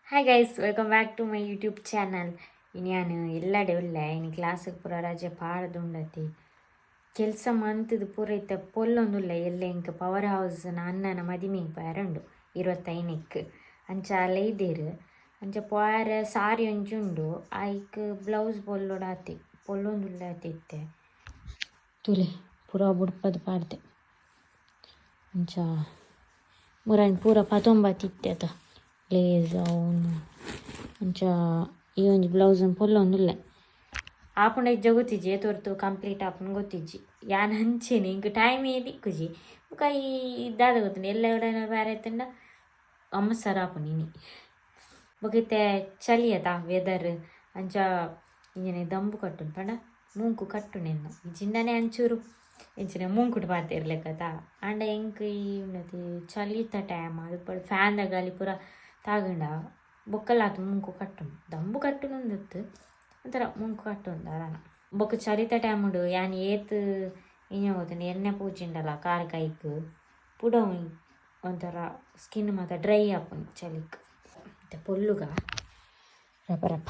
Hi guys, welcome back to my YouTube channel. ಇನಿ ಯಾನ್ ಇಲ್ಲಡೆ ಉಲ್ಲೆ. ಇನಿ ಕ್ಲಾಸಿಗೆ ಪೂರ ರಜೆ ಪಾಡ್ದುಂಡತಿ. ಕೆಲಸ ಮಂತುದು ಪೂರ ಇತ್ತೆ ಪೊಲ್ಲೊಂದುಲ್ಲ. ಎಲ್ಲೆ ಇಂಕ್ ಪವರ್ ಹೌಸ್ ಅಣ್ಣನ ಮದಿಮೆಗ್ ಪೋಯರೆ ಉಂಡು 25ಕ್. ಅಂಚ ಅಲೈದೆರ್. ಅಂಚ ಪೋಯರೆ ಸಾರಿ ಒಂಜಿ ಉಂಡು, ಐಕ್ ಬ್ಲೌಸ್ ಪೊಲ್ಲೊಡಾತೆ, ಪೊಲ್ಲೊಂದುಲ್ಲಾತೆ ಇತ್ತೆ. ತೂಲೆ, ಪೂರ ಬುಡ್ಪದ್ ಪಾಡ್ದೆ. ಅಂಚ ಮುರಾನಿ ಪೂರ ಪತೊಂಬತ್ತಿತ್ತೆ ಅತ ಲೇಸ್ ಅವನು. ಅಂಚ ಈ ಒಂಜಿ ಬ್ಲೌಸ್ ಪೊಲ್ಲೊಂದುಲ್ಲೆ. ಆಪುಂಡ ಇಜ್ಜ ಗೊತ್ತಿಜ್ಜಿ, ಏತೊರ್ತು ಕಂಪ್ಲೀಟ್ ಆಪುಂಡು ಗೊತ್ತಿಜ್ಜಿ. ಯಾನ್ ಅಂಚೆನೆ, ಇಂಕ್ ಟೈಮ್ ತಿಕ್ಕುಜಿ. ಬೊಕ ಈ ದಾದ ಗೊತ್ತುಂಡು, ಎಲ್ಲ ಎವಡನ ಬೇರೆ ಇತ್ತುಂಡ ಅಮಸರ ಆಪುಂಡು ಇನಿ. ಬೊಕ ಇತ್ತೆ ಚಳಿ ಅತ ವೆದರ್, ಅಂಚ ಇಂಜನೆ ದಂಬು ಕಟ್ಟುಂಡು ಪಂಡ ಮೂಂಕು ಕಟ್ಟುಂಡು ಎನ್ನ. ಇಜ್ಜಿಂಡನೆ ಅಂಚೂರು ಇಂಚಿನ ಮೂಂಕುಡು ಪಾತೆರ್ಲೆಕ್ಕತ. ಆಂಡ ಎಂಕ್ ಈ ಉಂಡತಿ ಚಳಿತ ಟೈಮ್ ಅದು ಫ್ಯಾನ್ದ ಗಾಳಿ ಪೂರ ತಾಗಂಡ ಬೊಕ್ಕಲಾತ್ ಮೂಂಕು ಕಟ್ಟುಂಡು. ದಂಬು ಕಟ್ಟುಂಡು, ಒಂಥರ ಮೂಂಕು ಕಟ್ಟುಂಡು ದಾದನ. ಬೊಕ್ಕ ಚಳಿತ ಟೈಮ್ ಉಂಡು, ಯಾನ್ ಏತ್ ಇಂಜ ಗೊತ್ತುಂಡು, ಎಣ್ಣೆ ಪೂಜಿಂಡಲ ಕಾರ್ ಕೈಕ್ ಪುಡ ಒಂಥರ ಸ್ಕಿನ್ ಮಾತ ಡ್ರೈ ಆಪುಂಡು ಚಳಿಕ್. ಇತ್ತೆ ಪೊಲ್ಲುಗ ರಪ ರಪ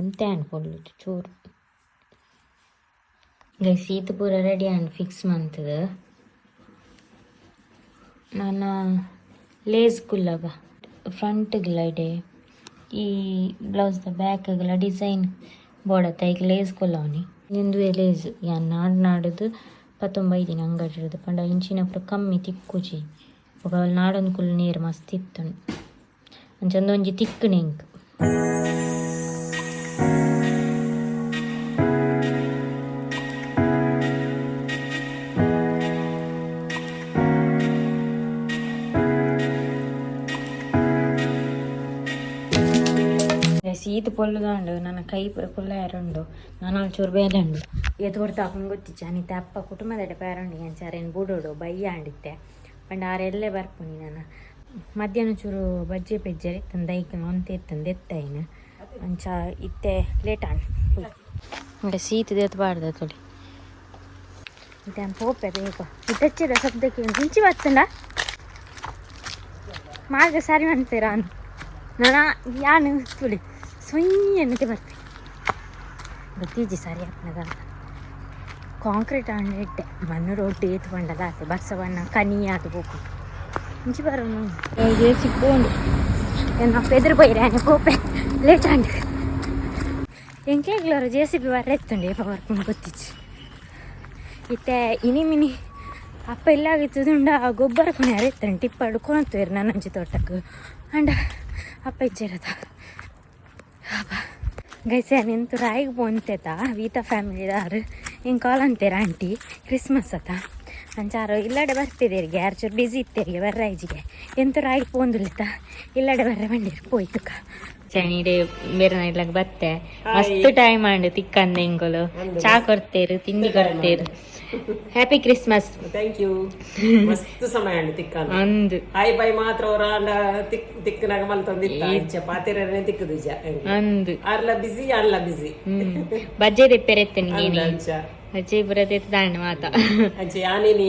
ಒಂತೆ ಆಂಡ್ ಪೊಲ್ಲು ಚೂರು. ಗೈಸ್, ಈತ್ ಪೂರ ರೆಡಿ ಆಂಡ್ ಫಿಕ್ಸ್ ಮಂತುದು. ನನ ಲೇಸ್ ಕುಲ್ಲಗ ಫ್ರಂಟ್ಗ್ಲ ಇಡೆ ಈ ಬ್ಲೌಸ್ದ ಬ್ಯಾಕ್ಗ್ಲ ಡಿಸೈನ್ ಬೋಡತ್ತ, ಐಕ್ ಲೇಸ್ ಕುಲ್ಲವನಿ. ಇಂದುವೆ ಲೇಸ್ ಯಾನ್ ನಾಡ್ ನಾಡುದು ಪತ್ತೊಂಬೈದಿನ ಅಂಗಡಿ ಪಂಡ ಇಂಚಿನ ಪೂರ ಕಮ್ಮಿ ತಿಕ್ಕುಜಿ. ಬೊಕ ನಾಡೊಂದು ಕುಲ್ಲು ನೀರು ಮಸ್ತ್ ಇತ್ತುಂಡು. ಅಂಚ ಒಂಜಿ ತಿಕ್ಕುನೆ ಎಂಕ್. ಸೀತ್ ಪೊಲ್ಲುದಾಂಡು, ನನ್ನ ಕೈ ಪೂರ ಕುಲ್ಲಾಯರುಂಡು. ನಾನು ಚೂರು ಬೇಲೆ ಉಂಡು, ಏತ್ ಹೊರ್ತು ಆಪುಂಡು ಗೊತ್ತಿಜ್ಜಿ. ಅನಿತೆ ಅಪ್ಪ ಕುಟುಂಬದಡೆ ಪೇರುಂಡು. ಅಂಚ ಅರೆನ್ ಬುಡೋಡು ಬಯ್ಯ ಆಂಡಿತ್ತೆ ಪಂಡ ಆರೆಲ್ಲೇ ಬರ್ಪುನಿ. ನಾನು ಮಧ್ಯಾಹ್ನ ಚೂರು ಬಜ್ಜೆ ಪೆಜ್ಜರೆ ಇತ್ತಂದು, ಐಕ್ ಒಂತೆ ಇತ್ತಂದು ಎತ್ತೈನ್. ಅಂಚ ಇತ್ತೆ ಲೇಟ್ ಆಂಡ್. ಸೀತ್ ದೇತ್ ಬಾರ್ದ ತೊಲಿ. ಇತ್ತೆ ಪೋಪೆ ಬೇಗ. ಇತ್ತಚ್ಚಿದ ಶಬ್ದಕ್ಕೆ ಇಂಚಿ ಬತ್ತಂಡ ಮಾರ್ಗ ಸರಿ ಮಾಡ್ತೀರಾ ನಾನು ಯಾನು ತುಳಿ ಸೊಯ್ಯನ್ನತೆ ಬರ್ತೆ ಗೊತ್ತೀಜಿ. ಸರಿ ಆಪ್ನದ ಕಾಂಕ್ರೀಟ್ ಆಂಡ ಇಟ್ಟೆ, ಮಣ್ಣು ರೋಡ್ ಏತ್ ಪಂಡಲ ಆತೆ. ಬರ್ಸ ಬಣ್ಣ ಕನಿ ಆತು ಪೋಪು. ಇಂಚಿ ಬರೋನು ಸಿಕ್ಕೊಂಡು ಎನ್ನ ಎದುರು ಪೋಯಿರೆ ಪೋಪೆ, ಲೇಟ್ ಆಂಡ್. ಎಂಕ್ಲೆಗ್ಲೋರ ಜೆಸಿಬಿ ಬರ್ರೆ ಎತ್ತುಂಡು, ಏಪ ಬರ್ಪುಂಡು ಗೊತ್ತಿಜ್ಜಿ. ಇತ್ತೆ ಇನಿ ಮಿನಿ ಅಪ್ಪ ಇಲ್ಲಾಗಿತ್ತುಂಡ ಗೊಬ್ಬರ ಕೊನೆಯಾರ ಇತ್ತಂಡು, ಟಿಪ್ಪಡು ಕೊನತ್ತುವೆರ್ ನನ್ನಂಚಿ ತೋಟಕ್ಕೆ. ಅಂಡ ಅಪ್ಪ ಇಚ್ಚಿರದ ಗೈಸ್, ನಿಂತು ರಾಯಿಗ್ ಪೋಂತೆತ ವೀತಾ ಫ್ಯಾಮಿಲಿದಾರು ಹಿಂಗೆ ಕಾಲ್ ಅಂತೀರ ಆಂಟಿ, ಕ್ರಿಸ್ಮಸ್ ಅತ. ಅಂಚಾರು ಇಲ್ಲಡೆ ಬರ್ತಿದ್ದೇರಿಗೆ, ಯಾರು ಚೂರು ಬ್ಯುಸಿ ಇತ್ತೇರಿಗೆ ಬರ್ರಾಯಿಜಿಗೆ. ಎಂತ ರಾಯಿಗ್ ಪೋಂದುಲಿತ್ತ, ಇಲ್ಲಡೆ ಬರ್ರೆ ಬಂದಿರು ಪೋಯ್ತುಕ. ಚಣಿಡೆ ಬೇರೆ ಇಲ್ಲಗ್ ಬತ್ತೆ, ಮಸ್ತ್ ಟೈಮ್ ಆಂಡ್ ತಿಕ್ಕಂದೆ. ಇಂಗೊಲು ಚಾ ಕೊಡ್ತೇರು, ತಿಂಡಿ ಕೊಡ್ತೇರು. Happy Christmas. Thank you. ಮಸ್ತ್ ಸಮಯ ಅಂಡ್ ತಿಕ್ಕಂದು. ಅಂದು. ಹಾಯ್ ಬೈ ಮಾತ್ರ ಅವರ ತಿಕ್ ತಿಕ್ಕನಾಗ ಮಲ್ತೊಂದಿತ್ತ, ಇಂಚ ಪಾತೆರನೆ ತಿಕ್ಕುದಿಜ. ಅಂದು. ಆರ್ಲ ಬಿಸಿ, ಆರ್ಲ ಬಿಸಿ. ಬಜ್ಜೆ ತೆಪ್ಪೆರೆತ್ತನಿಗೆ. ಅಂಚ. ಬಜ್ಜೆ ಪೂರ ತೆತ್ತಾಂಡ್ ಮಾತ. ಅಂಚ ಯಾನಿನಿ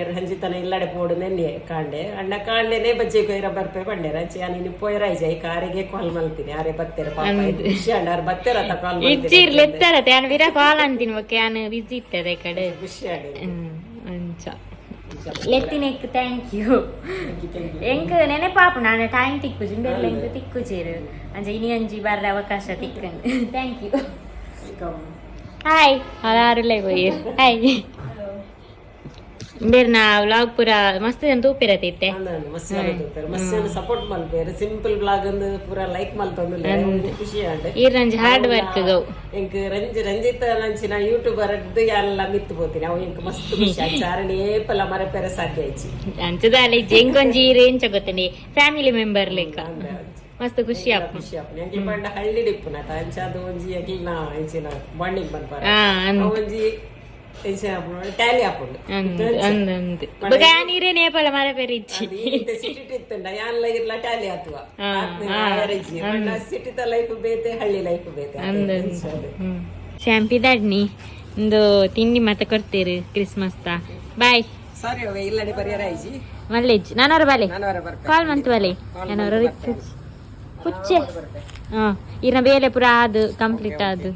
ರಂಜಿತನ ಇಲ್ಲಡೆ ಪೋಡು ನೆನ್ನೆ ಕಾಂಡೆ. ಅಣ್ಣ ಕಾಂಡೆನೆ ಬಜ್ಜೆ ಕೊಯ್ರ ಬರ್ಪೆ ಬಂಡೇರ. ಅಂಚೆ ಯಾನಿನಿ ಪೋಯರ ಐಜ, ಈ ಕಾರಿಗೆ ಕಾಲ್ ಮಲ್ತೀನಿ. ಆರೆ ಬತ್ತೆರ ಪಾಪ, ಇದು ಖುಷಿ ಅಂಡ ಆರ್ ಬತ್ತೆರ ಅತ್ತ ಕಾಲ್. ಇಜ್ಜಿರ್ ಲೆತ್ತಾರತೆ, ಯಾನ್ ವಿರ ಕಾಲ್ ಅಂತೀನಿ. ಬೊಕ್ಕ ಯಾನ್ ಬಿಸಿ ಇತ್ತದೆ ಕಡೆ. ಖುಷಿ ಆಂಡ್. ಅಂಚ ಲೆತ್ತಿನೆಕ್ thank you. ಎಂಕ್ ನೆನಪಾಪು, ನಾನು ಟೈಮ್ ತಿಕ್ಕುಜಿ ಬೆಲ್ಲ ಎಂಕ್ ತಿಕ್ಕುಜೇರು. ಅಂಚ ಇನಿ ಅಂಜಿ ಬರ್ರೆ ಅವಕಾಶ ತಿಕ್ಕಂಡು, thank you. Hi, ಅದಾರುಲೇ ಪೋಯಿರ್. ಹಾಯ್. ಬೇರೆ ನಾ ವ್ಲಾಗ್ ಪೂರ ಮಸ್ತ್ ಜನ ತೂಪಿರತ್ತೆ ಇತ್ತೆ. ಮಸ್ತ್ ಜನ ತೂಪೆರ್, ಮಸ್ತ್ ಜನ ಸಪೋರ್ಟ್ ಮಲ್ಪೆರ್. ಸಿಂಪಲ್ ವ್ಲಾಗ್ ಅಂದ್ ಪೂರ ಲೈಕ್ ಮಲ್ತೊಂದುಲ್ಲೆರ್, ಖುಷಿ ಆಂಡ್. ಈರ್ ನಂಜಿ ಹಾರ್ಡ್ ವರ್ಕ್ ಗೌ. ಎಂಕ್ ರಂಜಿತ ನಂಚಿನ ಯೂಟ್ಯೂಬರ್ ಯಾನೆಲ್ಲ ಮಿತ್ತು ಪೋತೀನಿ, ಅವು ಎಂಕ್ ಮಸ್ತ್ ಖುಷಿ. ಅಂಚ ಆರನ್ ಏಪಲ ಮರಪೆರೆ ಸಾಧ್ಯ ಇಜ್ಜಿ. ಅಂಚದಾಲ ಇಜ್ಜಿ, ಎಂಕೊಂಜಿ ರೇಂಚ ಗೊತ್ತನೆ ಫ್ಯಾಮಿಲಿ ಮೆಂಬರ್ ಲೆಕ್ಕ, ಮಸ್ತ್ ಖುಷಿ ಆಪು. ಖುಷಿ ಆಪುಂಡು. ಎಂಕ್ಲ ಪಂಡ ಹಳ್ಳಿಡ್ ಇಪ್ಪುನ ಅಂಚ ಅದು ಒಂಜಿ ಎಂಕ್ಲಿನ ಇಂಚಿನ ಬಾಂಡಿಂಗ್ ಪನ್ಪಾರ, ಅವು ಒಂಜಿ ಇಂಚಿನ ಟ್ಯಾಲಿ ಆಪುಂಡು. ಅಂದ್ ಅಂದ್ ಅಂದ್. ಬೊಕ ಯಾನ್ ಇರೇನೆ ಏಪಲ ಮರಪೆರೆ ಇಜ್ಜಿ. ಸಿಟಿ ಇತ್ತುಂಡ ಯಾನ್ಲ ಇರ್ಲ ಟ್ಯಾಲಿ ಆತುವ. ಸಿಟಿತ ಲೈಫ್ ಬೇತೆ, ಹಳ್ಳಿ ಲೈಫ್ ಬೇತೆ. ಶ್ಯಾಂಪಿ ದಾಡ್ನಿ ಇಂದು ತಿಂಡಿ ಮಾತ ಕೊಡ್ತೀರಿ ಕ್ರಿಸ್ಮಸ್ ತಾ. ಬಾಯ್. ಸಾರಿ, ಅವೆ ಇಲ್ಲಡೆ ಬರ್ಯಾರ ಐಜಿ. ಮಲ್ಲೇಜ್ ನಾನವರ ಬಲೆ. ನಾನವರ ಬರ್ಪೆ. ಕಾಲ್ ಮಂತ್ ಬಲೆ. ನಾನವರ ಪುಚ್ಚೆ. ಹಾಂ, ಇನ್ನ ಬೇಲೆ ಪೂರ ಅದು ಕಂಪ್ಲೀಟ್ ಅದು.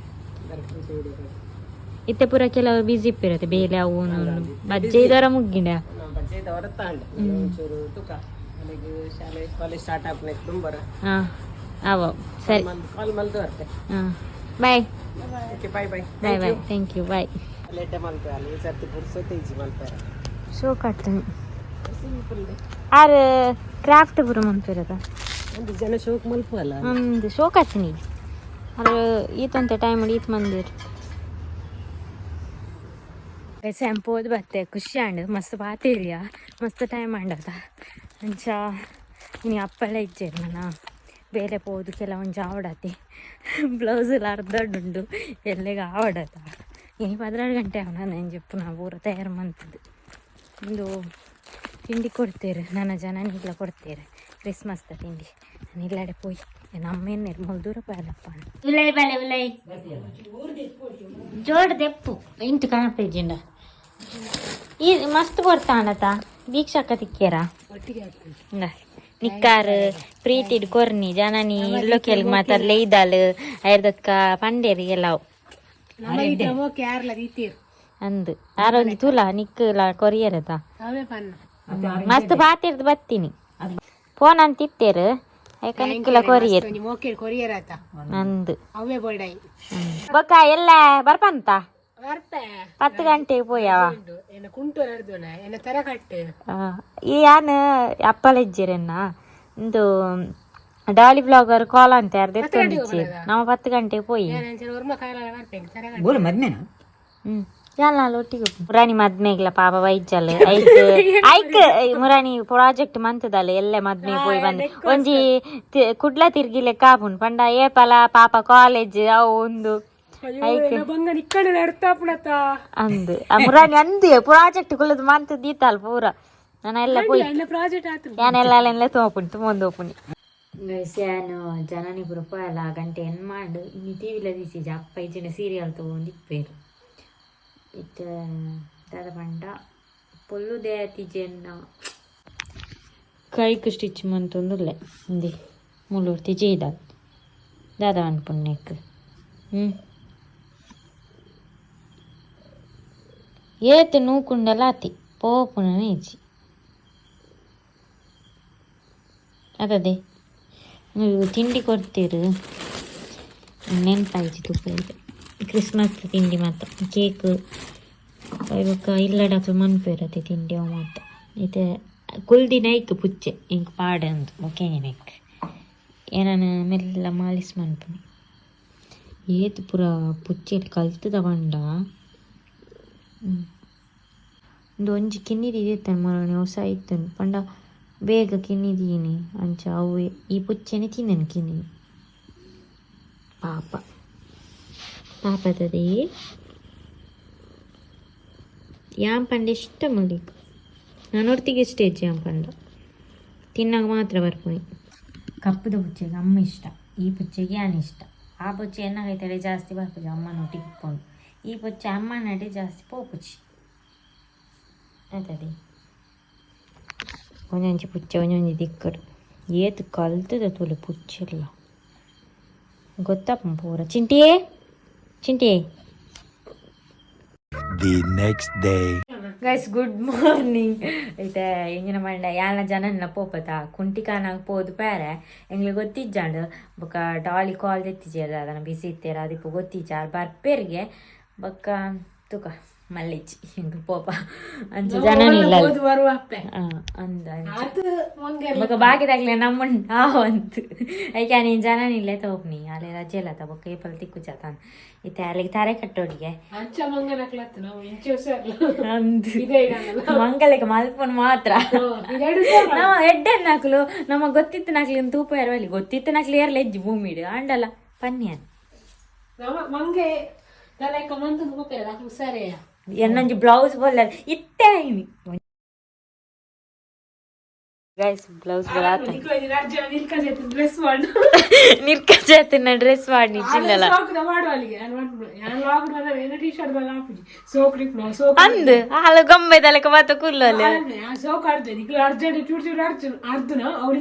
ಇತ್ತೆ ಪೂರ ಕೆಲವು ಬಿಸಿ ಇಪ್ಪಿರತ್ತೆ ಬೇಲೆ ಅವು ಬಜ್ಜೆ ಇದರ ಮುಗ್ಗಿಂಡ. ಬಜ್ಜೆ ಹೊರತಾಂಡ್ ಒಂಚೂರು ತುಕ ಅಲ್ಲಿಗೆ ಶಾಲೆ ಕಾಲೇಜ್ ಸ್ಟಾರ್ಟ್ ಆಪನೆ ತುಂಬರ. ಹಾಂ, ಅವ ಸರಿ. ಕಾಲ್ ಮಲ್ದು ಬರ್ತೆ. ಹಾಂ, bye. Okay, bye bye. Bye bye, thank you, bye. Late ಮಲ್ಪೆ ಅಲ್ಲಿ ಈ ಸರ್ತಿ ಪುರ್ಸೊತ್ತೆ ಇಜ್ಜಿ ಮಲ್ಪೆ. ಶೋಕ್ ಆಗ್ತಾನೆ. ಸಿಂಪಲ್. ಆರ್ ಕ್ರಾಫ್ಟ್ ಪೂರ ಮನ್ಪಿರದ. ಒಂದು ಜನ ಶೋಕ್ ಮಲ್ಪ ಅಲ್ಲ. ಒಂದು ಶೋಕ್ ಆತೀನಿ ಅರ್ ಈತಂತೆ ಟೈಮ್ ಈತ್ ಮಂದಿರ್ ಸ್ಯಾಂಪೋದ್ ಬತ್ತೆ. ಖುಷಿ ಆಂಡ್ ಮಸ್ತ್ ಪಾತೇರಿಯ ಮಸ್ತ್ ಟೈಮ್ ಆಂಡತ. ಅಂಚ ಇನಿ ಅಪ್ಪೆಲ್ಲ ಇಜ್ಜೆರ್ ನನ ಬೇಲೆ ಪೋದು ಕೆಲವೊಂಜಿ ಆವಡತಿ. ಬ್ಲೌಸ್ ಎಲ್ಲ ಅರ್ಧ ಉಂಡು ಎಲ್ಲೆಗೆ ಆವಡತ. ಇನಿ 12 ಗಂಟೆ ಅವನ ನಾನು ನಾ ಪೂರ ತಯಾರು ಮಂತದ್ದು. ಒಂದು ತಿಂಡಿ ಕೊಡ್ತೇರು ನನ್ನ ಜನನಿಗ್ಲ ಕೊಡ್ತೇರು ಕ್ರಿಸ್ಮಸ್ದ ತಿಂಡಿ. ನಾನು ಇಲ್ಲಾಡೆ ಪೋಯಿ ನಮ್ಮ ಎನ್ನೇರು ಮೊದಲು ದೂರ ಪೋಯಲ್ಲಪ್ಪ. ಉಲೈ ಬಲೆ ಉಲೈ ಜೋಡ್ ದೆಪ್ಪು ಇಂಟು ಕಣಪೇಜಿಂಡ ಈ ಮಸ್ತ್ ಕೊಡ್ತಾನತ ದೀಕ್ಷಾಕ ತಿಕ್ಕೇರ ನಿಕ್ಕಾರ್ ಪ್ರೀತಿಡ್ ಕೊರ್ನಿ ಜನನಿ ಇಲ್ಲೋ ಕೆಲ್ಗ್ ಮಾತಾಡ್ಲೆ ಇದ್ದಾಲ್ ಐರ್ದಕ್ಕ ಪಂಡೇರಿ ಎಲ್ಲವು ಅಂದು ಆರೊಂಜಿ ತುಲಾ ನಿಕ್ಕಲ ಕೊರಿಯರದ ಮಸ್ತ್ ಪಾತಿರ್ದು ಬತ್ತೀನಿ ಫೋನ್ ಅಂತ ಇತ್ತೇರು ಐಕ ನಿಕ್ಕಲ ಕೊರಿಯರ್ ಅಂದು ಬೊಕ್ಕ ಎಲ್ಲ ಬರ್ಪಂತ 10 ಗಂಟೆಗೆ ಪೋಯವ. ಈ ಯಾನ್ ಅಪ್ಪಲೆಜ್ಜಿರನ್ನ ಇಂದು ಡಾಲಿ ಬ್ಲಾಗರ್ ಕಾಲ್ ಅಂತ ಯಾರ್ದು ಎತ್ತೊಂದಿಚ್ಚಿ ನಾವು 10 ಗಂಟೆಗೆ ಪೋಯಿ. ಹ್ಮ್ ಯಾಲ್ ಒಟ್ಟಿಗೆ ಮುರಾಣಿ ಮದ್ಮೆಗ್ಲ ಪಾಪ ವೈಜಲ್ ಐಕ್ ಐಕ್ ಮುರಾಣಿ ಪ್ರಾಜೆಕ್ಟ್ ಮಂತದಲ್ಲ ಎಲ್ಲೆ ಮದ್ಮೆ ಪೋಯಿ ಬಂದು ಒಂಜಿ ಕುಡ್ಲ ತಿರ್ಗಿಲೆ ಕಾಪುಂಡು ಪಂಡ ಏಪಲ ಪಾಪ ಕಾಲೇಜ್ ಅವು ಒಂದು ಐಕ್ ಅಂದು ಆ ಮುರಾಣಿ ಅಂದು ಪ್ರಾಜೆಕ್ಟ್ ಕುಲ್ಲದು ಮಂತ್ ದೀತಾಲ್ ಪೂರ. ನಾನು ಎಲ್ಲ ಪೋಯಿ ಯಾನೆಲ್ಲ ಎಲ್ಲ ತೋಪುಂಡು ತುಂಬೊಂದು ಓಪುನಿ. ಯಾನು ಜನನಿ ಪೂರ ಪೋಯಲ್ಲ ಗಂಟೆ ಎನ್ ಮಾಡು ಇನ್ನು ಟಿ ವಿಲ ದೀಸಿಜ ಅಪ್ಪ ಇಜ್ಜಿನ ಸೀರಿಯಲ್ ತಗೊಂಡು ಇಪ್ಪೇರು. ಇತ್ತೆ ದಾದ ಪಂಡ ಪೊಲ್ಲುದೆ ಅತಿಜೆನ್ನ ಕೈಕ್ ಸ್ಟಿಚ್ ಮಂತೊಂದುಲ್ಲೆ ಇಂದಿ ಮುಲ್ಲೂರ್ತಿ ಜೀದ ದಾದ ಪನ್ಪುನೆಕ್. ಹ್ಞೂ ಏತ್ ನೂಕುಂಡಲ ಆತಿ ಪೋಪುನ ಇಜ್ಜಿ ಅದದೇ. ನೀವು ತಿಂಡಿ ಕೊಡ್ತೀರು ನೆನಪಾಯ್ತು ತುಪ್ಪ ಇದೆ ಕ್ರಿಸ್ಮಸ್ ತಿಂಡಿ ಮಾತ್ರ ಕೇಕ್ ಬೊಕ್ಕ ಇಲ್ಲಡಕ್ಲು ಮನ್ಪೇರತೆ ತಿಂಡಿ ಅವು ಮಾತ. ಇತ್ತೆ ಕುಲ್ದಿನ ಐಕ್ ಪುಚ್ಚೆ ಇಂಕ್ ಪಾಡಂದು ಮುಖೇನಿನೈಕ್ ಏನನ ಮೆಲ್ಲ ಮಾಲಿಸ್ ಮನ್ಪುನಿ. ಏತ್ ಪೂರ ಪುಚ್ಚೆಲ್ ಕಲ್ತದ ಪಂಡ ಉಂದು ಒಂಜಿ ಕಿನ್ನಿ ಇತ್ತೆ ಮರಣೆ ಹೊಸ ಇತ್ತು ಪಂಡ ಬೇಗ ಕಿನ್ನಿ ದೀನಿ ಅಂಚ ಅವು ಈ ಪುಚ್ಚೆನೆ ತಿನ್ನನು ಕಿನ್ನಿ. ಪಾಪ ಪಾಪದದೇ ಯಾನ್ ಪಂಡ ಇಷ್ಟ ಮುಲ್ಲಿಕ್ ನಾನು ಒಟ್ಟಿಗೆ ಸ್ಟೇಜ್ ಯಾನ್ ಪಂಡ ತಿನ್ನಾಗ ಮಾತ್ರ ಬರ್ಪುನಿ. ಕಪ್ಪುದ ಪುಚ್ಚೆಗೆ ಅಮ್ಮ ಇಷ್ಟ, ಈ ಪುಚ್ಚೆಗೆ ಯಾನ್ ಇಷ್ಟ. ಆ ಪುಚ್ಚೆ ಎನ್ನಾಗೈತಡೆ ಜಾಸ್ತಿ ಬರ್ಪುಜಿ ಅಮ್ಮನೊಟ್ಟಿಗೆ ಇಪ್ಪೊಂಡು. ಈ ಪುಚ್ಚೆ ಅಮ್ಮನಡೆ ಜಾಸ್ತಿ ಪೋಪುಚಿ ಆತದೆ. ಒಂಜೊಂಜಿ ಪುಚ್ಚೆ ಒಂಜೊಂಜಿ ದಿಕ್ಕಡು ಏತ್ ಕಲ್ತದ ತೂಲೆ ಪುಚ್ಚೆಲ್ಲ ಗೊತ್ತಪ್ಪ ಪೂರ. ಚಿಂಟಿಯೇ ಚಿಂಟಿಯೇ. The next day. Guys, good morning. ಐತೆ ಎಂಜಿನ ಮಂಡ ಯಾಲ ಜನನ್ನ ಪೋಪತ ಕುಂಟಿಕಾನಾಗ ಪೋದು ಪೇರೆ ಎಂಗ್ಲಿಗೆ ಗೊತ್ತಿಜ್ಜಾಂಡ್. ಬೊಕ್ಕ ಡಾಲಿ ಕಾಲ್ ದೆತ್ತಿಜೆರ್ ಅದನ್ನ ಬಿಸಿ ಇತ್ತೇರ ಅದಿಪ್ಪು ಗೊತ್ತಿಜ್ಜಾರ್ ಬರ್ಪೇರಿಗೆ. ಬೊಕ್ಕ ತುಕ ಮಲ್ಲಿಚಿ ಎಂಕ್ ಪೋಪ ಅಂಚ ಜನನಿಲ್ಲ ಅಂದ ಅಂಚ. ಬೊಕ್ಕ ಬಾಕಿದಾಗ್ಲೆ ನಮ್ಮನ್ ಆವಂತು ಐಕೆ ನೀನು ಜನನಿಲ್ಲೇ ತೋಪ್ನಿ ಅಲ್ಲೇ ರಜೆ ಇಲ್ಲ. ಬೊಕ್ಕ ಏಪಲ್ ತಿಕ್ಕು ತಾನ್ ಇತ್ತೆ ಅಲ್ಲಿಗೆ ತಾರೆ ಕಟ್ಟೋಡಿಗೆ ಅಂದು ಮಂಗಲಕ್ಕೆ ಮಲ್ಪನ್ ಮಾತ್ರ ನಮ್ಮ ಎಡ್ಡೆ ನಾಕ್ಲು ನಮ್ಮ ಗೊತ್ತಿತ್ತು ನಾಕ್ಲಿ ತೂಪ ಇರವಲ್ಲಿ ಗೊತ್ತಿತ್ತು ನಾಕ್ಲಿ ಏರ್ಲ ಎಜ್ಜಿ ಭೂಮಿಡು ಅಂಡಲ್ಲ ಪನ್ಯಾನ್. ಎನ್ನೊಂಜಿ ಬ್ಲೌಸ್ ಬೋಲ್ಲ ಇತ್ತೆ. ಗೈಸ್ ಬ್ಲೌಸ್ ಬರಾತ ನಿರ್ಕ ಜಾತಿನ ಡ್ರೆಸ್ ಮಾಡಿ ನಿಜಿಲ್ಲಲ್ಲ ಅಂದ್ ಹಾಲು ಗೊಂಬೆ ತಲಕ ಮಾತ ಕುಲ್ಲಲ್ಲ.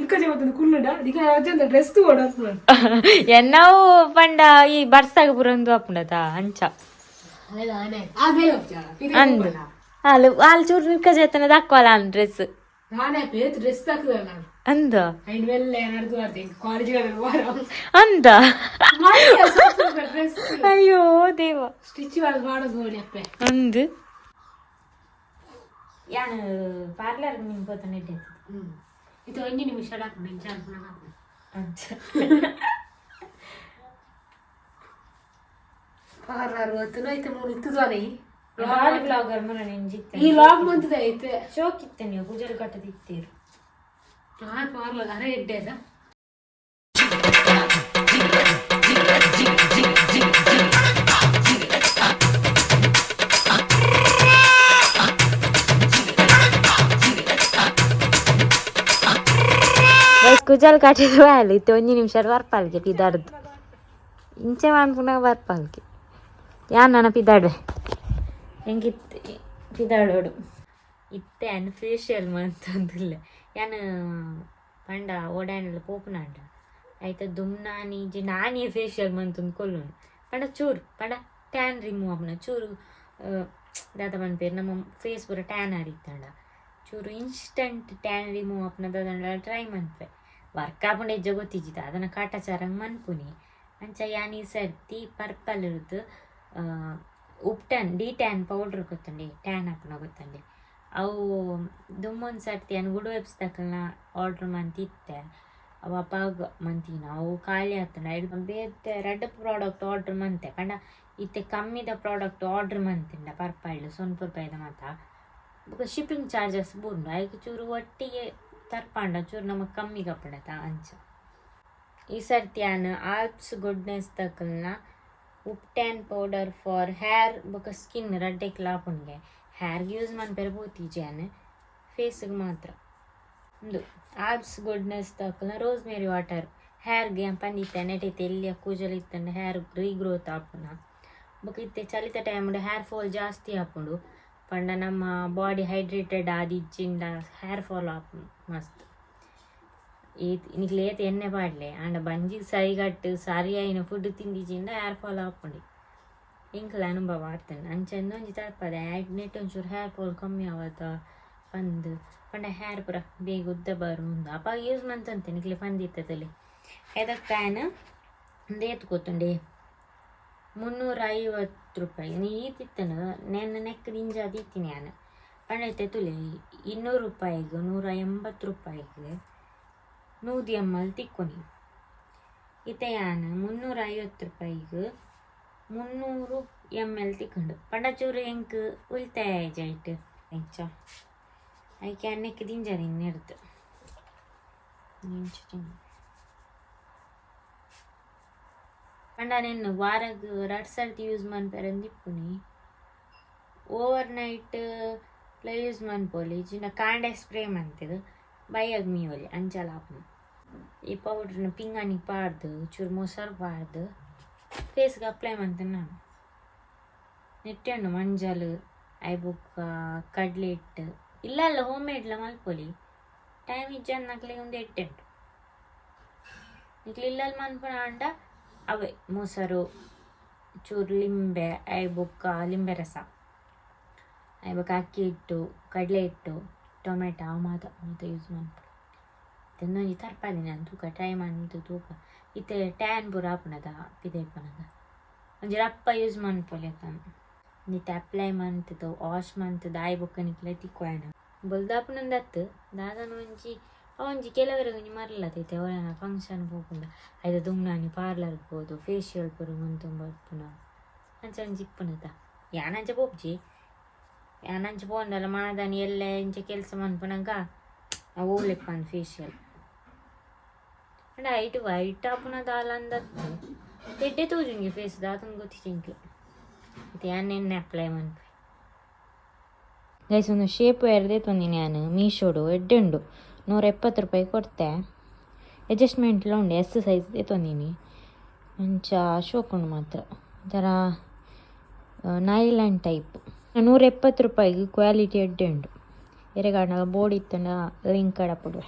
ಎನ್ನಾವು ಪಂಡ ಈ ಬರ್ಸಾಗ ಪುರಂದು ಅಪ್ಪುಂಡತ ಅಂಚ ಅಂದ್ ಹಾಲು ಹಾಲು ಚೂರು ನಿರ್ಕ ಜಾತನ ದಕ್ವಲ್ಲ ಅನ್ ಡ್ರೆಸ್ ಅಂದ ಅಂದ. ಅಯ್ಯೋ ದೇವ. ಅಂದ್ ಯಾನ್ ಪಾರ್ಲರ್ ನಿಮ್ ಪೋತನ. ಇದು ಒಂಜಿ ನಿಮಿಷ. ಅಂಚ. ಬ್ಲಾಗರ್ ಮರ ನೆಂಜಿತ್ತೆ. ಈ ಲಾಗ್ ಮಂತದ ಐತೆ. ಶೋಕ್ ಇತ್ತೆ ನೀವು ಪೂಜೆ ಕಟ್ಟದಿತ್ತೀರು. ಪಾರ್ಲರ್ ಅರೆ ಎಡ್ಡೆ. ಗೈಸ್, ಕುಜಲ್ ಕಟ್ಟಿದ ಬಾಯಲ್ ಇತ್ತೆ ಒಂಜಿ ನಿಮಿಷ ಬರ್ಪಾಲ್ಗೆ ಪಿದಾಡ್ದು. ಇಂಚೆ ಮನ್ಪುನಾಗ ಬರ್ಪಾಲ್ಗೆ ಯಾನ್ ನನ್ನ ಪಿದಾಡ್ವೆ ಎಂಕಿತ್ತು ಪಿದಾಡೋಡು. ಇತ್ತೆ ಅನ್ ಫೇಶಿಯಲ್ ಮಂತೊಂದುಲ್ಲೆ ಯಾನ್. ಪಂಡ ಓಡಾಂಡಲ ಪೋಪುನಾಂಡ ಐತ ದುಮ್ನಾನಿ ಜಿ ನಾನೇ ಫೇಶಿಯಲ್ ಮಂತೊಂದು ಕೊಲ್ಲುನು. ಪಂಡ ಚೂರು ಪಂಡ ಟ್ಯಾನ್ ರಿಮೂವ್ ಆಪುನ ಚೂರು ದಾದ ಪನ್ಪೆರ್, ನಮ್ಮ ಫೇಸ್ ಪೂರ ಟ್ಯಾನ್ ಆರಿತ್ತಂಡ ಚೂರು ಇನ್ಸ್ಟಂಟ್ ಟ್ಯಾನ್ ರಿಮೂವ್ ಆಪುನ ದಾದಂಡ ಟ್ರೈ ಮನ್ಪೆ. ವರ್ಕ್ ಆಪುಂಡ ಇಜ್ಜ ಗೊತ್ತಿಜ್ಜಿತ, ಅದನ್ನ ಕಾಟಾಚಾರಂಗ್ ಮನ್ಪುನಿ. ಅಂಚ ಯಾನ್ ಈ ಸರ್ತಿ ಪರ್ಪಲ್ ಇರುತ್ತು ಉಪ್ಟನ್ ಡಿ ಟ್ಯಾನ್ ಪೌಡ್ರ್ ಗೊತ್ತುಂಡಿ, ಟ್ಯಾನ್ ಆಪುನ ಗೊತ್ತುಂಡಿ. ಅವು ದುಮ್ಮೊಂದು ಸರ್ತಿ ಯಾನ್ ಗುಡ್ ವೈಬ್ಸ್ ದಕಲ್ನ ಆರ್ಡ್ರ್ ಮಂತಿತ್ತೆ. ಅವು ಅಪಾಗ ಮಂತಿನ ಅವು ಖಾಲಿ ಆತುಂಡ. ಐಡ್ ಬೇತೆ ರಡ್ಡ್ ಪ್ರಾಡಕ್ಟ್ ಆರ್ಡ್ರ್ ಮಂತೆ. ಪಂಡ ಇತ್ತೆ ಕಮ್ಮಿದ ಪ್ರಾಡಕ್ಟ್ ಆರ್ಡ್ರ್ ಮಂತಿಂಡ ಪರ್ಪಲ್ ಸೊನ್ಪ ರೂಪಾಯಿದ ಮಾತ ಬೊಕ ಶಿಪ್ಪಿಂಗ್ ಚಾರ್ಜಸ್ ಬೂರ್ಂಡು. ಐಕ್ ಚೂರು ಒಟ್ಟಿಗೆ ತರ್ಪಾಂಡ ಚೂರು ನಮಕ್ ಕಮ್ಮಿಗ್ ಆಪುಂಡತ ಅಂಚ. ಈ ಸರ್ತಿ ಯಾನ್ ಆಲ್ಪ್ಸ್ ಗುಡ್ನೆಸ್ ದಕಲ್ನ ಉಪ್ಟ್ಯಾನ್ ಪೌಡರ್ ಫಾರ್ ಹೇರ್ ಬೊಕ ಸ್ಕಿನ್ ರಡ್ಡೆಕ್ಲ ಆಪುಂಡ್ಗೆ. ಹೇರ್ಗೆ ಯೂಸ್ ಮನ್ಪೆರೆ ಪೋತಿಜಿ ಯಾನ್, ಫೇಸ್ಗೆ ಮಾತ್ರ. ಉಂದು ಆಲ್ಪ್ಸ್ ಗುಡ್ನೆಸ್ ದಕಲ್ನ ರೋಸ್ ಮೇರಿ ವಾಟರ್ ಹೇರ್ಗೆ ಪಂದಿತ್ತೆ. ನೆಟ್ ಎಲ್ಲಿಯ ಕೂಜಲ್ ಇತ್ತಂಡ ಹೇರ್ ರೀಗ್ರೋತ್ ಆಪುನ. ಬೊಕ ಇತ್ತೆ ಚಳಿತ ಟೈಮ್ ಹೇರ್ ಫಾಲ್ ಜಾಸ್ತಿ ಆಪುಂಡು. ಪಂಡ ನಮ್ಮ ಬಾಡಿ ಹೈಡ್ರೇಟೆಡ್ ಆದಿಜ್ಜಿಂಡ ಹೇರ್ ಫಾಲ್ ಆಪುಂಡು ಮಸ್ತ್. ಏತ್ ನಿಕ್ಲ್ ಏತ್ ಎಣ್ಣೆ ಪಾಡ್ಲೆ ಆಂಡ ಬಂಜಿಗ್ ಸರಿಗಟ್ಟು ಸರಿಯಾಯಿನ ಫುಡ್ ತಿಂದಿಜಿಂಡ ಹೇರ್ ಫಾಲ್ ಆಪುಂಡು. ಎಂಕ್ಲ ಅನುಭವ ಆತುಂಡು. ಅಂಚ ಒಂಜಿ ತರ್ಪದೆ ನೆಟ್ ಒಂಚೂರು ಹೇರ್ ಫಾಲ್ ಕಮ್ಮಿ ಆವತ ಪಂದ್. ಪಂಡ ಹೇರ್ ಪೂರ ಬೇಗ ಉದ್ದ ಬರುಂದು. ಅಪಗ ಯೂಸ್ ಮಂತೊಂತೆ ನಿಕ್ಲೆ ಪಂದಿತ್ತತಲೆ. ಐದಕ್ಕೆ ಪ್ಯಾನ್ ಉಂದು ಏತ್ ಗೊತ್ತುಂಡೆ? 350 ರೂಪಾಯಿ. ನೀ ಈತಿತ್ತನ ನೆನ್ನ ನೆಕ್ ದಿಂಜಾದ್ ಇತ್ತೀನಿ ಯಾನ್. ಪಂಡ ಇತ್ತೆ ತೂಲೆ, 200 ರೂಪಾಯಿಗ್, 180 ರೂಪಾಯಿಗ್ 100 ಎಮ್ ಎಲ್ ತಿಕ್ಕುನಿ. ಇತ್ತೆ ಯಾನ್ 350 ರೂಪಾಯಿಗ್ 300 ಎಮ್ ಎಲ್ ತಿಕ್ಕುಂಡು. ಪಂಡ ಚೂರು ಎಂಕ್ ಉಳಿತಾಯ ಆಯ್ಜ ಐಟ್ ಎಂಚ. ಐಕೆ ಅನ್ನಕ್ಕೆ ದಿಂಜಾದಿನಿ ನೆಡ್ದು ಇಂಚ. ಪಂಡ ನೆನ್ ವಾರಗ್ ರಡ್ಡ್ ಸರ್ತಿ ಯೂಸ್ ಮನ್ಪೆರೆ ಇಪ್ಪುನಿ. ಓವರ್ ನೈಟ್ ಲ ಯೂಸ್ ಮನ್ಪೊಲಿ, ಇಜ್ಜಿಂಡ ಕಾಂಡೆ ಸ್ಪ್ರೇ ಮಂತುದು ಬಯ್ಯಗ್ ಮೀಯೊಲಿ, ಅಂಚಲ ಆಪುಂಡು. ಈ ಪೌಡ್ರ್ನ ಪಿಂಗಾಣಿ ಪಾಡ್ದು ಚೂರು ಮೊಸರು ಪಾಡ್ದು ಫೇಸ್ಗೆ ಅಪ್ಲೈ ಮಂತುನು ನಾನು. ನೆಟ್ಟೆ ಉಂಡು ಮಂಜಲ್ ಐ ಬೊಕ್ಕ ಕಡ್ಲೆ ಹಿಟ್ಟು ಇಲ್ಲ ಅಲ್ಲ, ಹೋಮ್ ಮೇಡ್ಲ ಮಲ್ಪೊಲಿ. ಟೈಮ್ ಇಜ್ಜಂದಿನಕ್ಲೆಗ್ ಉಂದು ಎಡ್ಡೆ ಉಂಡು. ನಿಕ್ಲು ಇಲ್ಲಲ್ ಮನ್ಪುನ ಆಂಡ ಅವೇ ಮೊಸರು, ಚೂರು ಲಿಂಬೆ I ಬೊಕ್ಕ ಲಿಂಬೆ ರಸ, I ಬೊಕ್ಕ ಅಕ್ಕಿ ಹಿಟ್ಟು, ಕಡಲೆ ಹಿಟ್ಟು, ಟೊಮೆಟೊ ಅವು ಮಾತ ಮಾತ ಯೂಸ್ ಮನ್ಪೊಲಿ. ಒಂಜಿ ತರ್ಪಾದಿನಿ ಯಾನ್, ತೂಕ ಟ್ರೈ ಮಂತ್ ತೂಕ. ಇತ್ತೆ ಟ್ಯಾನ್ ಪೂರ ಆಪುಂಡತ ಪಿದಯಿ ಪೋನಗ ಒಂಜಿ ರಪ್ಪ ಯೂಸ್ ಮನ್ಪೊಲಿ ಅತ್ತ. ಇತ್ತೆ ಅಪ್ಲೈ ಮಂತುದು ವಾಶ್ ಮಂತುದು ಆಯಿ ಬೊಕ್ಕ ನಿಕ್ಲೆ ತಿಕ್ಕೊಯನ ಬೊಲ್ದಾಪುನಂದತ್ತು ದಾದನ ಒಂಜಿ ಒಂಜಿ ಕೆಲವರಿಗೆ ಒಂಜಿ ಮರ್ಲತ. ಇತ್ತೆ ಒರನ ಫಂಕ್ಷನ್ ಪೋಪುಂಡ ಐತ ದುಮ್ನಾನಿ ಪಾರ್ಲರ್ಗ್ ಪೋದು ಫೇಶಿಯಲ್ ಪೂರ ಮಂತೊಂದು ಬರ್ಪುನ ಅಂಚ ಒಂಜಿ ಇಪ್ಪುನತ. ಯಾನ್ ಅಂಚ ಪೋಪುಜಿ. ಯಾನ್ ಅಂಚ ಪೋಂಡಲ ಮನದಾನಿ ಎಲ್ಲೆ ಇಂಚ ಕೆಲಸ ಮನ್ಪುನಗ ಅವು ಓಲೆಪ್ಪಂದ್ ಫೇಶಿಯಲ್. ಪಂಡ ಐಟ್ ವೈಟ್ ಆಪುನ ದಾಲ ಅಂದತ್ತು, ಎಡ್ಡೆ ತೋಜುಂಗೆ ಫೇಸ್ ದಾತಂದ್ ಗೊತ್ತಿಜ್ಜಿ ಎಂಕ್. ಇತ್ತೆ ಯಾನ್ ಎಣ್ಣೆ ಅಪ್ಲೈ ಮನ್ಪೆ. ಗೈಸ್, ಒಂದು ಶೇಪ್ ವೇರ್ ದೆತೊಂದಿನಿ ಯಾನ್ ಮೀಶೋಡು. ಎಡ್ಡೆ ಉಂಡು. 170 ರೂಪಾಯಿ ಕೊರ್ತೆ. ಅಡ್ಜಸ್ಟ್ಮೆಂಟ್ಲ ಉಂಡು. ಎಸ್ ಸೈಜ್ ದೆತೊಂದಿನಿ. ಅಂಚ ಶೋಕುಂಡು ಮಾತ್ರ. ಒಂಥರ ನೈಲಾನ್ ಟೈಪ್. 170 ರೂಪಾಯಿಗೆ ಕ್ವಾಲಿಟಿ ಎಡ್ಡೆ ಉಂಡು. ಎರೆಗಾಂಡಲ ಬೋರ್ಡ್ ಇತ್ತಂಡ ಲಿಂಕ್ ಕಡಪುಡುವೆ.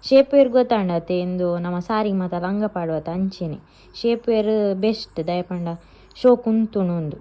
ಶೇಪ್ ವೇರ್ ಗೊತ್ತಾಂಡತೆ, ಇಂದು ನಮ್ಮ ಸಾರಿಗೆ ಮಾತ ಲಂಗ ಪಾಡುವತ ಅಂಚೆನೆ ಶೇಪ್ ವೇರ್ ಬೆಸ್ಟ್. ದಾಯೆ ಪಂಡ ಶೋಕ್ ಉಂತುಂಡು ಉಂದು.